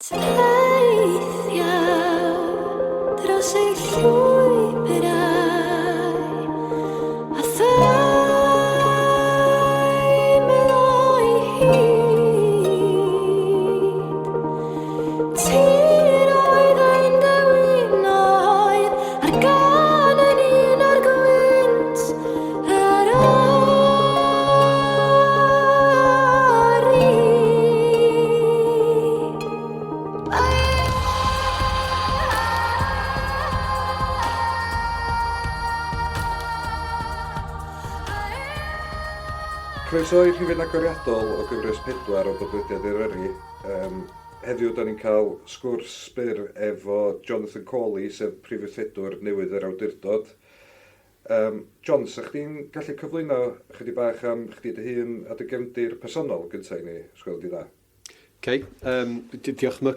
Teithiau dros ei llwybrau a theimlo'i hyd. Tiroedd ein dewinoedd a'r gân yn un o'r gwynt yr Croeso i'r rhifyn agoriadol o gyfres 4 o Bodlediad Eryri. Um, heddiw, da ni'n cael sgwrs byr efo Jonathan Corley, sef Prif Weithredwr newydd yr Awdurdod. Um, John, sa chdi'n gallu cyflwyno chydig bach am chdi dy hun a dy gefndir personol gyntaf i ni, os gwelwch di dda? Ok, um, diolch am y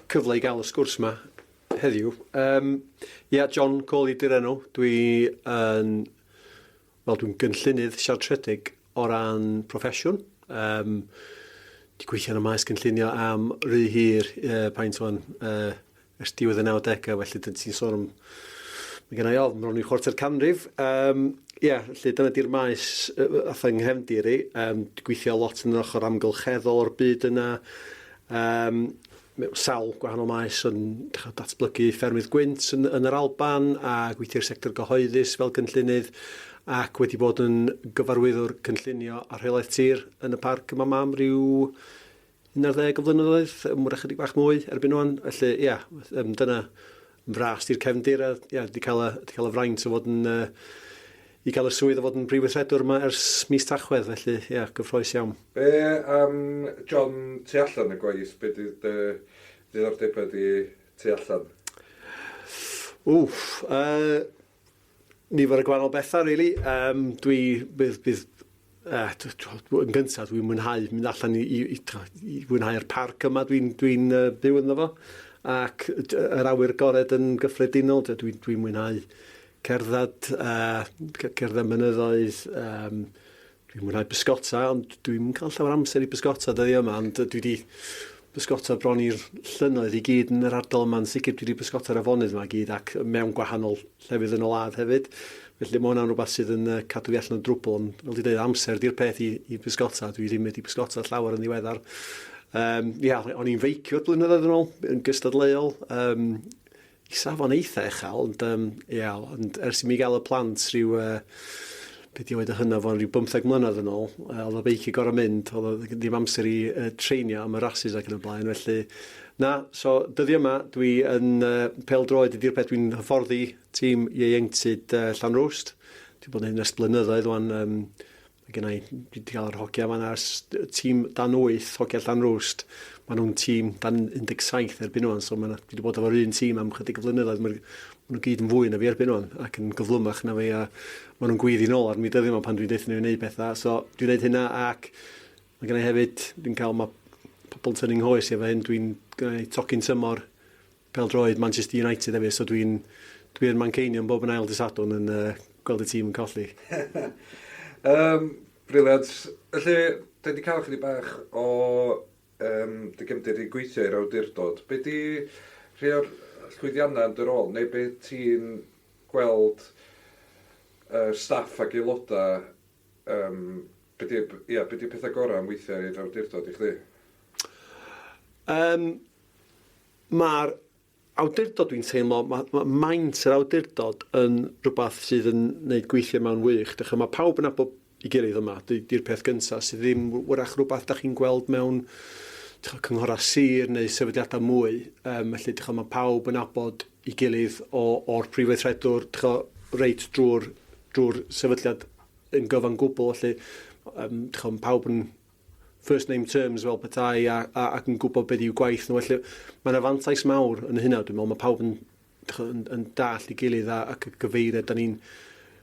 cyfle i gael y sgwrs yma heddiw. Um, yeah, John Corley di'r enw. Dwi yn, wel, dwi'n gynllunydd siartredig o ran proffesiwn. Um, di gweithio yn y maes gynllunio am rhy hir, uh, paent o'n, uh, ers diwedd y 90au, felly dyn ti'n sôn am... Mae gen i ofn bron i chwarter canrif. Um, yeah, felly dyna di'r maes uh, atha yng nghefndir i. Um, dwi'n gweithio lot yn yr ochr amgylcheddol o'r byd yna. Um, mewn sawl gwahanol maes yn datblygu ffermydd gwynt yn, yn yr Alban a gweithio i'r sector gyhoeddus fel cynllunydd ac wedi bod yn gyfarwyddwr cynllunio a rheolaeth tir yn y parc yma am ryw 11 o flynyddoedd, mwyn ychydig bach mwy erbyn wan. Felly, ia, um, dyna yn fras di'r cefndir a ia, di cael y, di cael y fraint o fod yn, uh, i gael y swydd o fod yn brif weithredwr yma ers mis Tachwedd, felly ia, gyffroes iawn. Be am John tu allan y gwaith, be di dy ddiddordebau di tu allan? Wff, uh, nifer o gwahanol bethau, really. Um, dwi, bydd, bydd, uh, yn gyntaf, dwi'n mwynhau mynd allan i, i, i, i fwynhau'r parc yma dwi'n dwi, uh, byw ynddo fo. Ac yr awyr gored yn gyffredinol, dwi'n dwi mwynhau cerdded, uh, cerdded mynyddoedd, um, Dwi'n mwynhau pysgota, ond dwi'm yn cael llawer amser i bysgota dyddiau yma, ond dwi wedi pysgota bron i'r llynnoedd i gyd yn yr ardal yma, yn sicr dwi wedi pysgota'r afonydd yma i gyd ac mewn gwahanol llefydd yn y wlad hefyd. Felly mae hwnna'n rhywbeth sydd yn cadw fi allan o drwbl, ond fel dwi'n dweud, amser di'r peth i, i bysgota, dwi ddim wedi pysgota llawer yn ddiweddar. Um, ia, o'n i'n feiciwr blynyddoedd yn ôl, yn gystadleuol, um, i safon eitha uchel, ond um, ia, ond ers i mi gael y plant rhyw, uh, be di oed y hynaf o'n rhyw 15 mlynedd yn ôl, uh, oedd y beic i gorau mynd, oedd o ddim amser i uh, treinio am y rasis ac yn y blaen, felly na, so dyddiau yma dwi yn uh, pêl-droed ydy'r peth dwi'n hyfforddi tîm ieuenctid uh, Llanrwst, dwi bod yn hyn ers blynyddoedd wan, um, Mae gen i, dwi wedi cael yr hogia fan'na ers tîm dan 8, hogia Llanrwst. Maen nhw'n tîm dan 17 erbyn wan, so ma' 'na, dwi wedi bod efo'r un tîm am chydig o flynyddoedd. Maen nhw gyd yn fwy na fi erbyn wan, ac yn gyflymach na fi, a maen nhw'n gweiddi nôl ar mi dyddiau yma pan dwi'n deutha nhw i wneud pethau. So dwi'n gwneud hynna, ac mae gen i hefyd, dwi'n cael, mae pobl yn tynnu nghoes i efo hyn, dwi'n gwneud tocyn tymor pêl-droed Manchester United hefyd, so dwi'n dwi yn Manceinion bob yn ail dy Sadwrn yn uh, gweld y tîm yn colli. um, Briliant. Felly, da ni wedi cael chydig bach o um, dy gefndir i gweithio i'r awdurdod. Be di rhai o'r llwyddiannau yn dy rôl, neu be ti'n gweld uh, staff ac aelodau, um, be di, ia, be di pethau gorau am weithio i'r awdurdod i chdi? Um, Mae'r awdurdod dwi'n teimlo, mae, mae maint yr awdurdod yn rhywbeth sydd yn gwneud gweithio mewn wych. Dych mae pawb yn nabod i gilydd yma, di'r peth gyntaf, sydd ddim wrach rhywbeth da chi'n gweld mewn cynghorau sir neu sefydliadau mwy. Um, felly, dych mae pawb yn nabod i gilydd o, o'r prif weithredwr, dych reit drwy'r drwy'r sefydliad yn gyfan gwbl. Felly, um, dych mae pawb yn first name terms fel petai a, a, ac yn gwybod beth yw gwaith nhw. Felly mae yna fantais mawr yn hynna, dwi'n meddwl. Mae pawb yn, yn, yn dall i gilydd a, ac y gyfeiriad da ni'n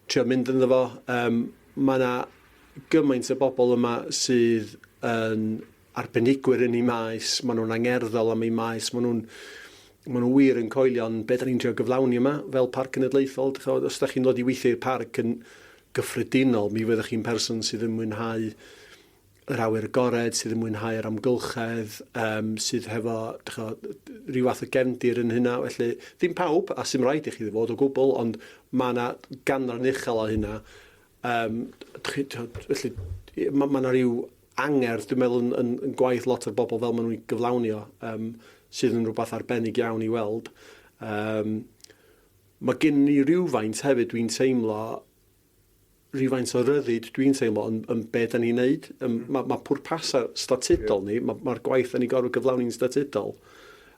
trio mynd ynddo fo. Um, mae yna gymaint o bobl yma sydd yn arbenigwyr yn eu maes, maen nhw'n angerddol am eu maes, maen nhw'n maen nhw wir yn coelio yn beth da ni'n trio gyflawni yma fel parc cenedlaethol. Os da chi'n dod i weithio i'r parc yn gyffredinol, mi fyddwch chi'n person sydd yn mwynhau yr awyr agored, sydd yn mwynhau'r amgylchedd, um, sydd hefo chod, rhyw fath o gefndir yn hynna. Felly, ddim pawb, a sy'n rhaid i chi fod o gwbl, ond mae yna ganran uchel o hynna. Um, felly, mae ma yna rhyw angerdd, dwi'n meddwl, yn, yn, yn gwaith lot o'r bobl fel maen nhw'n gyflawni o, um, sydd yn rhywbeth arbennig iawn i weld. Um, mae gen ni rhywfaint hefyd, dwi'n teimlo, rhywfaint o ryddid, dwi'n teimlo, yn, yn be da ni'n neud. Um, mm. Mae ma pwrpasau statudol yeah. ni, mae'r ma, gwaith da ni'n gorfod gyflawni'n statudol,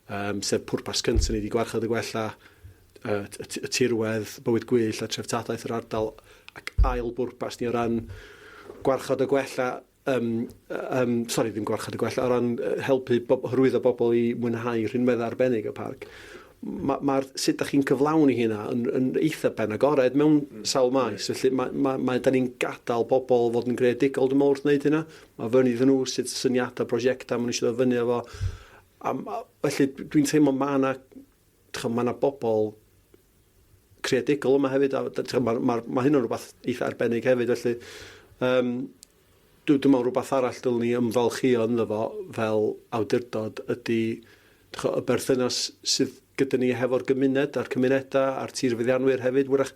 um, sef pwrpas cyntaf ni wedi gwarchod y gwella uh, y tirwedd, bywyd gwyllt a treftadaeth yr ardal, ac ail bwrpas ni o ran gwarchod y gwella, um, um, sorry, ddim gwarchod y gwella, o ran helpu bob, hyrwyddo bobl i mwynhau rhinweddau arbennig y parc. Mae'r ma, sut da chi'n cyflawni hynna yn, yn eitha pen agored mewn mm. sawl maes. Felly mae, mae, mae da ni'n gadael bobl fod yn greadigol, dwi'n meddwl, wrth wneud hynna. Mae fyny iddyn nhw sut syniadau, prosiectau maen nhw eisiau fyny efo. A, felly dwi'n teimlo mae yna mae yna bobl creadigol yma hefyd, a mae ma, ma hyn yn rhywbeth eitha arbennig hefyd, felly um, dwi'n dwi meddwl rhywbeth arall dylwn ni ymfalchio ynddo fo fel awdurdod ydy y berthynas sydd gyda ni hefo'r gymuned a'r cymunedau a'r tirfeddianwyr hefyd. Wrach,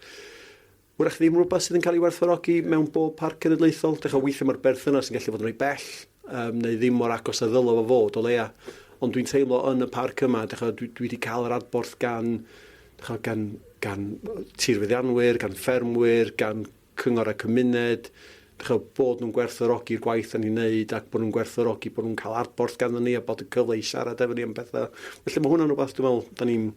wrach ddim rhywbeth sydd yn cael ei werthfawrogi mewn bob parc cenedlaethol. Dych weithiau mae'r berthynas yn gallu fod yn rhy bell um, neu ddim mor agos a ddylai fo fod o leia. Ond dwi'n teimlo yn y parc yma, dych dwi, dwi wedi cael yr adborth gan, dych gan, gan tirfeddianwyr, gan ffermwyr, gan cyngor a cymuned, dych bod nhw'n gwerthfawrogi'r gwaith da ni'n neud ac bod nhw'n gwerthfawrogi bod nhw'n cael adborth ganddo ni a bod y cyfle i siarad efo ni am bethau. Felly mae hwnna'n rhywbeth dwi'n meddwl da ni'n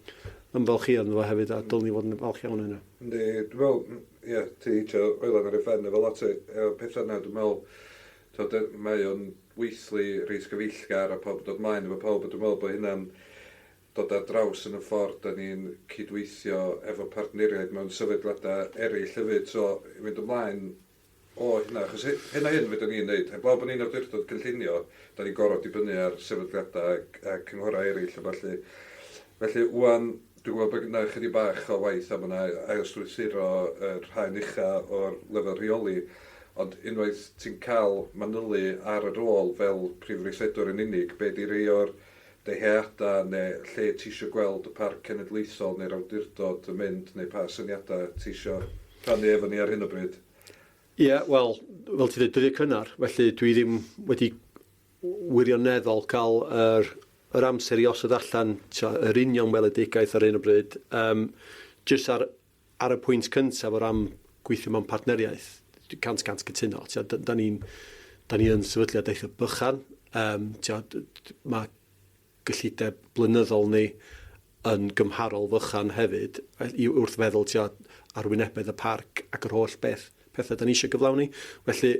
ymfalchïo ynddo fo hefyd a dylwn ni fod yn falch iawn o hynna. Yndi, dwi'n meddwl, ie, ti hitio oelan ar ei phen efo lot o pethau yna, dwi'n meddwl, t'od, mae o'n weithlu reit gyfeillgar a pawb yn dod mlaen efo pawb, a dwi'n meddwl bod hynna'n dod ar draws yn y ffordd da ni'n cydweithio efo partneriaid mewn sefydliadau eraill hefyd. So, i fynd ymlaen o hynna, achos hyn a hyn fedrwn ni'n neud, heblaw bod ni'n awdurdod cynllunio, da ni'n gorfod dibynnu ar sefydliadau a cynghorau eraill a ballu. Felly, wan, dwi'n gwybod bod yna chydig bach o waith a mae yna ailstrwythuro yr haen ucha o'r lefel rheoli, ond unwaith ti'n cael manylu ar y rôl fel prif weithredwr yn unig, be di rei o'r dyheadau neu lle ti isio gweld y Parc Cenedlaethol neu'r awdurdod yn mynd neu pa syniadau ti isio rhannu efo ni ar hyn o bryd? Ie, wel, fel ti'n dweud, dyddiau cynnar, felly dwi ddim wedi wirioneddol cael yr, yr amser i osod allan tio, yr union weledigaeth ar hyn o bryd. Um, jyst ar, ar y pwynt cyntaf o ran gweithio mewn partneriaeth, 100% cytuno. Tio, da, da ni'n da ni yn sefydliad eitha bychan. Um, tio, mae gyllideb blynyddol ni yn gymharol fychan hefyd, i wrth feddwl tua arwynebedd y parc ac yr holl beth, pethau da ni eisiau gyflawni. Felly,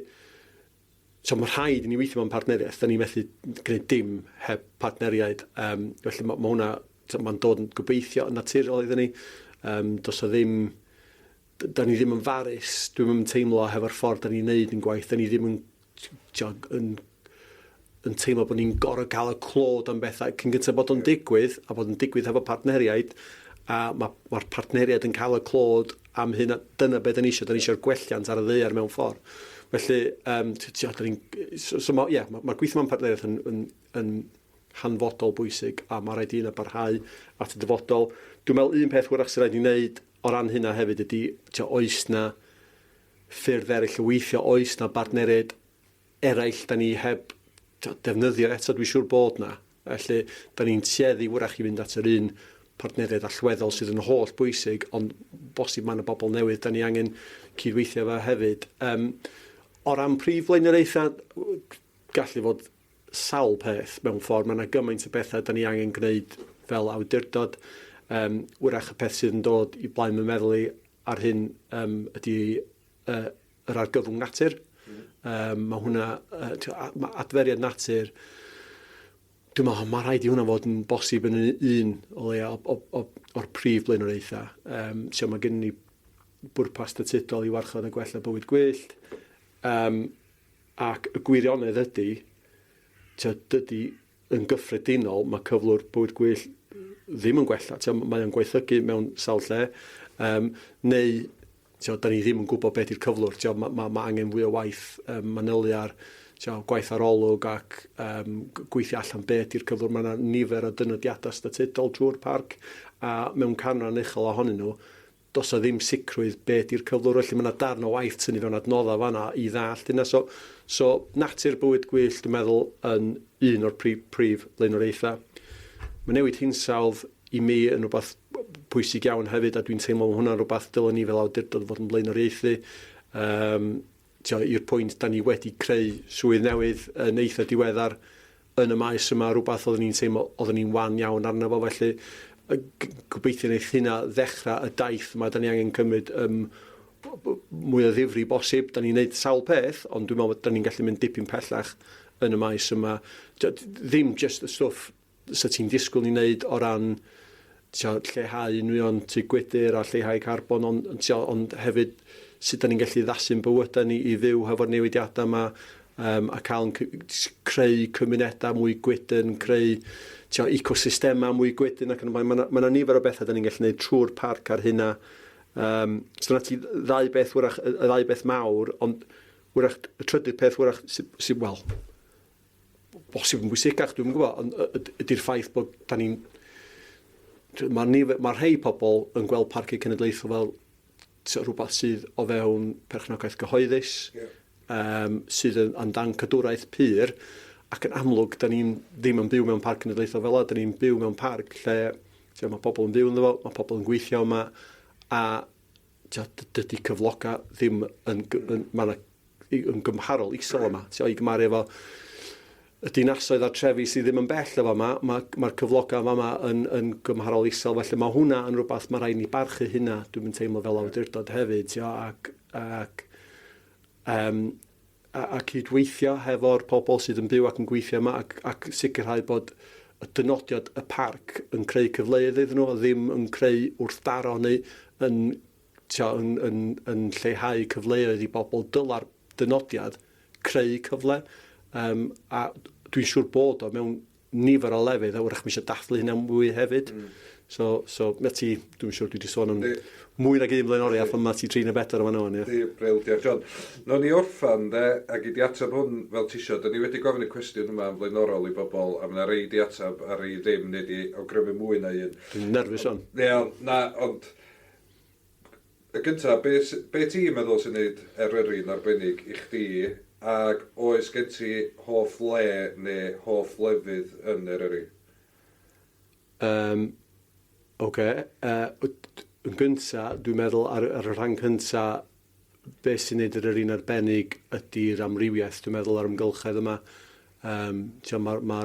so mae rhaid i ni weithio mewn partneriaeth, da ni methu gwneud dim heb partneriaid. Um, felly mae ma hwnna, mae'n dod yn gobeithio yn naturiol iddyn ni. Um, does o ddim, da ni ddim yn farus, dwi'n yn teimlo hefo'r ffordd da ni'n neud yn gwaith, da ni ddim yn, tio, yn, yn teimlo bod ni'n gorfod cael y clod am bethau cyn gyntaf bod o'n digwydd, a bod yn digwydd hefo partneriaid, a mae'r ma partneriaid yn cael y clod am hyn, a dyna beth da ni eisiau, da ni eisiau'r gwelliant ar y ddaear mewn ffordd. Felly, um, tio, da ni'n, so, so ma, yeah, mae'r ma gweithio mewn partneriaeth yn, yn, yn hanfodol bwysig, a mae rhaid i hynna barhau at y dyfodol. Dwi'n meddwl un peth wrach sy'n rhaid i wneud o ran hynna hefyd ydy, tio, oes na ffyrdd eraill o weithio, oes na bartneriaid eraill da ni heb tio, defnyddio eto, dwi'n siŵr bod na. Felly, da ni'n tueddu wrach i fynd at yr un partneriaid allweddol sydd yn holl bwysig, ond bosib mae yna bobl newydd da ni angen cydweithio efo hefyd. Um, o ran prif flaenoriaethau, gallu fod sawl peth mewn ffordd. Mae yna gymaint o bethau da ni angen gwneud fel awdurdod. Um, wrach y peth sydd yn dod i blaen fy meddwl i ar hyn um, ydy uh, yr argyfwng natur. Mm. Um, mae hwnna, uh, mae adferiad natur, dwi'n meddwl, mae rhaid i hwnna fod yn bosib yn un o leia o'r prif blaenoriaethau. Um, so mae gen ni bwrpas statudol i warchod a gwella bywyd gwyllt. Um, Ac y gwirionedd ydy, tibod, dydy yn gyffredinol, mae cyflwr bywyd gwyllt ddim yn gwella. Tibod, mae o'n gwaethygu mewn sawl lle, um, neu tibod, da ni ddim yn gwybod beth yw'r cyflwr. Tibod, mae, mae, mae angen fwy o waith um, manylu ar tio, gwaith arolwg ac gweithio allan be ydy'r cyflwr. Mae yna nifer o dynodiadau statudol drwy'r parc a mewn canran uchel ohonyn nhw, does 'na ddim sicrwydd be ydy'r cyflwr, felly mae yna darn o waith tynnu fewn adnoddau fanna i ddallt hynna. So, so natur bywyd gwyllt, dwi'n meddwl, yn un o'r prif, prif flaenoriaethau. Mae newid hinsawdd i mi yn rhywbeth pwysig iawn hefyd, a dwi'n teimlo mae hwnna'n rhywbeth dylen ni fel awdurdod fod yn blaenoriaethu. Um, tio, i'r pwynt, da ni wedi creu swydd newydd yn eitha diweddar yn y maes yma, rhywbeth oeddwn ni'n teimlo oeddwn ni'n wan iawn arno fo, felly gobeithio wneith hynna ddechrau y daith yma da ni angen cymryd mwy o ddifri bosib. Da ni'n neud sawl peth, ond dwi'n meddwl bod da ni'n gallu mynd dipyn pellach yn y maes yma. Ddim just y stwff 'sa ti'n disgwyl ni wneud o ran tio, lleihau nwyon tŷ gwydr a lleihau carbon, ond, tio, ond hefyd sut da ni'n gallu ddasu'n bywydau ni i fyw hefo'r newidiadau yma a cael creu cymunedau mwy gwydn, creu tio, ecosystemau mwy gwydn ac yn y blaen. Mae yna ma nifer o bethau da ni'n gallu gwneud trwy'r parc ar hynna. So dyna ti ddau beth wrach, y ddau beth mawr, ond wrach, y trydydd peth wrach, sydd, sy, wel, bosib yn bwysicach, dwi'm yn gwybod, ond ydy'r ffaith bod da ni'n... Mae, nifer, mae rhai pobl yn gweld parciau cenedlaethol fel rhywbeth sydd o fewn perchnogaeth gyhoeddus, yeah. sydd yn, yn dan cadwraeth pur, ac yn amlwg, da ni'n ddim yn byw mewn parc cenedlaethol fel yna, da ni'n byw mewn parc lle lle mae pobl yn byw ynddo fo, mae pobl yn gweithio yma, a dydy cyflogau ddim yn, yn, yn, yn gymharol isel yma. Tio, i gymharu efo y dinasoedd a'r trefi sydd ddim yn bell o fama, mae'r ma cyflogau fama yn, yn gymharol isel, felly mae hwnna yn rhywbeth mae rhaid ni barchu hynna, dwi'n mynd teimlo fel awdurdod hefyd, tio, ac, ac, um, a, a cydweithio hefo'r pobl sydd yn byw ac yn gweithio yma ac, ac sicrhau bod y dynodiad y parc yn creu cyfleoedd iddyn nhw a ddim yn creu wrthdaro neu yn tio, yn, yn, yn lleihau cyfleoedd i bobl, dyla'r dynodiad creu cyfle. Um, a dwi'n siŵr bod o mewn nifer o lefydd, a wrach mi eisiau dathlu hynna mwy hefyd. So, so mae ti, dwi'n siŵr dwi wedi sôn am mwy nag un blaenoriaeth, ond mae ti tri neu bedwar o fan'na wan, ie. Di, bril, diolch John. Nawn ni orffan, de, ac i di ateb hwn fel ti isio. Da ni wedi gofyn y cwestiwn yma yn flaenorol i bobl, a mae yna rei di ateb a rei ddim, neu di awgrymu mwy na un. Dwi'n nerfus wan. Ie, na, ond y gynta, be, be ti'n meddwl sy'n neud Eryri'n arbennig i chdi, ac oes gen ti hoff le neu hoff lefydd yn Eryri? Um, Oce. Okay. Yn gynta, dwi'n meddwl ar, ar y rhan cynta, be sy'n neud Eryri'n arbennig ydy'r amrywiaeth, dwi'n meddwl, ar ymgylchedd yma. Um, Mae'r ma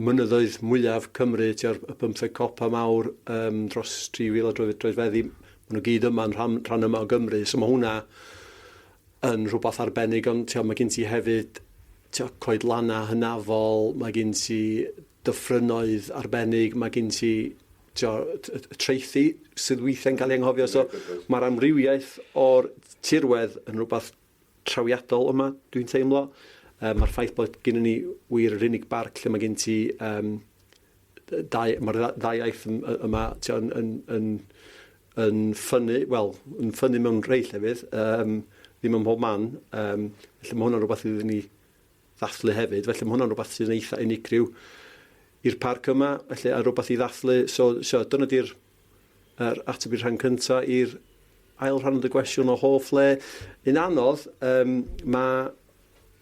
mynyddoedd mwyaf Cymru, tua'r y pymtheg copa mawr um, dros 3,000 o droedfeddi, maen nhw gyd yma yn rhan, rhan yma o Gymru, so mae hwnna yn rhywbeth arbennig, ond tua, mae gen ti hefyd tua, coedlanna hynafol, mae gen ti dyffrynnoedd arbennig, mae gen ti tua, treithi sydd weithiau'n cael ei anghofio, so mae'r amrywiaeth o'r tirwedd yn rhywbeth trawiadol yma, dwi'n teimlo. Um, mae'r ffaith bod gennym ni wir yr unig barc lle mae gen ti um, dau, mae'r ddau iaith yma ti, yn, yn, yn, yn ffynnu, wel, yn ffynnu mewn rhai llefydd, um, ddim ym mhob man. Um, felly mae hwnna'n rhywbeth iddyn ni ddathlu hefyd. Felly mae hwnna'n rhywbeth sydd yn eitha unigryw i'r parc yma, felly a rhywbeth i ddathlu. So, so dyna di'r yr ateb i'r rhan cyntaf i'r ail rhan o dy gwestiwn o hoff le. Un anodd, um, mae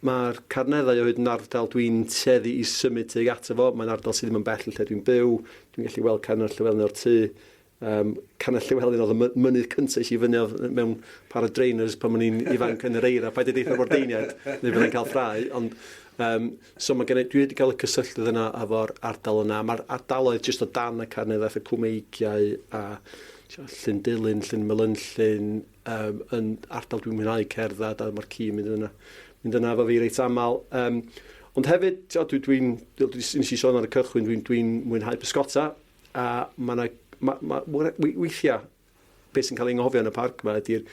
mae'r Carneddau o hyd yn ardal dwi'n tueddu i symud tuag ato fo. Mae'n ardal sydd ddim yn bell yn lle dwi'n byw. Dwi'n gallu weld Carnedd Llywelyn o'r tŷ. Um, Carnedd Llywelyn oedd y mynydd cyntaf i fyny mewn par o drainers pan o'n i'n ifanc yn yr eira. Paid â deitha wardeiniaid, neu fyddai'n cael ffrau. Ond, um, so mae gen i, dwi wedi cael y cysylltiad yna efo'r ardal yna. Mae'r ardaloedd jyst o dan y Carneddau, y Cwm Eigiau a Llyn Dulyn, Llyn Melynllyn, um, yn ardal dwi'n mwynhau cerdded a mae'r ci yn mynd yna, mynd yna efo fi reit aml. Um, ond hefyd, dwi'n, dwi, dwi, dwi, nes i sôn ar y cychwyn, dwi'n dwi mwynhau pysgota. A mae 'na... ma' ma' weithiau beth sy'n cael ei anghofio yn y parc yma ydy'r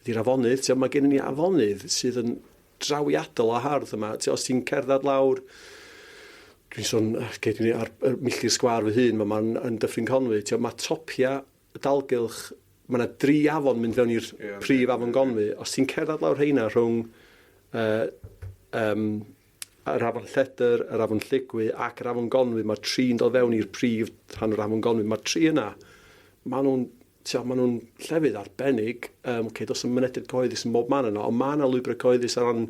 ydy afonydd. Ti'n, mae gennym ni afonydd sydd yn drawiadol o hardd yma. Ti'n, os ti'n cerdded lawr, dwi'n sôn, okay, dwi'n ar, ar milltir sgwâr fy hun, mae'n yn Dyffryn Conwy, ti'n, mae topia y dalgylch, mae yna dri afon mynd fewn i'r yeah, prif afon Gonwy. Os ti'n cerdded lawr heina rhwng uh, yr afon Lledr, yr afon Llugwy ac yr afon Gonwy, mae'r tri'n dod fewn i'r prif rhan o'r afon Gonwy. Mae'r tri yna, maen nhw'n tio, maen nhw'n llefydd arbennig. Okay, does 'na'm mynediad cyhoeddus yn bob man yno, ond mae yna lwybrau cyhoeddus ar ran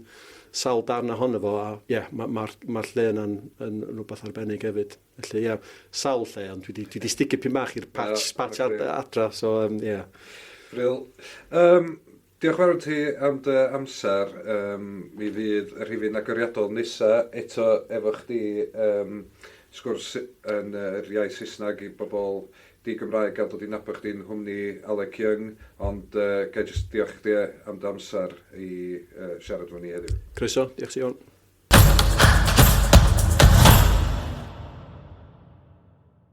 sawl darn ohono fo, a ie, yeah, mae'r ma, ma lle yna'n yn, yn rhywbeth arbennig hefyd. Felly, ie, yeah, sawl lle, ond dwi di sticio pyn bach i'r patch, patch adra, so, ie. Yeah. Bril. Diolch fawr ti am dy amser. Mi fydd y rhifyn agoriadol nesa eto efo chdi sgwrs yn yr iaith Saesneg i bobl di-Gymraeg gael dod i nabod chdi'n nghwmni Alec Young, ond ga i jyst diolch i chdi am dy amser i siarad efo ni heddiw. Croeso, diolch Sion.